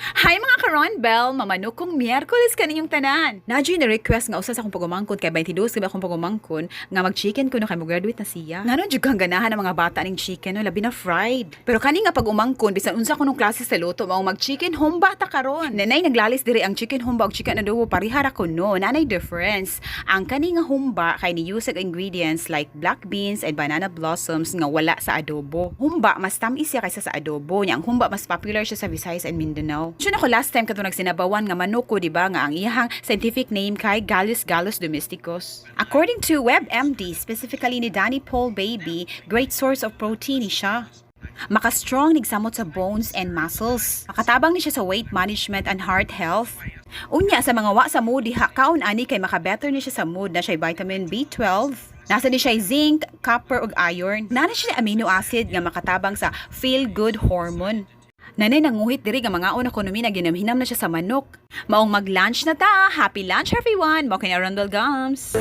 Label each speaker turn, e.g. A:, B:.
A: Hi, mga karon Bell, mamanukong Miyerkules kaninyong tanan. Naa juy ni-request nga usa sa akong pagumangkon kay 22 kay akong pagumangkon nga mag-chicken ko no kay mo-graduate na siya. Ngano jud kang ganahan ang mga bata ning chicken no, labi na fried? Pero kani nga pag-umangkon, bisan unsa kunong klase sa luto, mao mag-chicken humba ta karon. Nanay naglalis diri, ang chicken humba ug chicken adobo pareha ra kuno, nanay difference. Ang kani nga humba kay ni use og ingredients like black beans and banana blossoms nga wala sa adobo. Humba, mas tamis siya kaysa sa adobo. Nya ang humba, mas popular siya sa Visayas and Mindanao. Sure ako last time kato nagsinabawan nga manok ko, di ba, nga ang iyahang scientific name kay Gallus gallus domesticus. According to WebMD, specifically ni Danny Paul Baby, great source of protein ni siya. Maka-strong nigsamot sa bones and muscles. Makatabang ni siya sa weight management and heart health. Unya sa mga wa sa mood diha, kaon ani kay maka-better ni siya sa mood na siya vitamin B12. Nasa ni siya zinc, copper ug iron. Naa na siya amino acid nga makatabang sa feel good hormone. Nanay nanguhit diri nga mangaon ako numi na ginamhinam na siya sa manok. Maong mag-lunch na ta. Happy lunch, everyone. Mao kini Arundel Gums.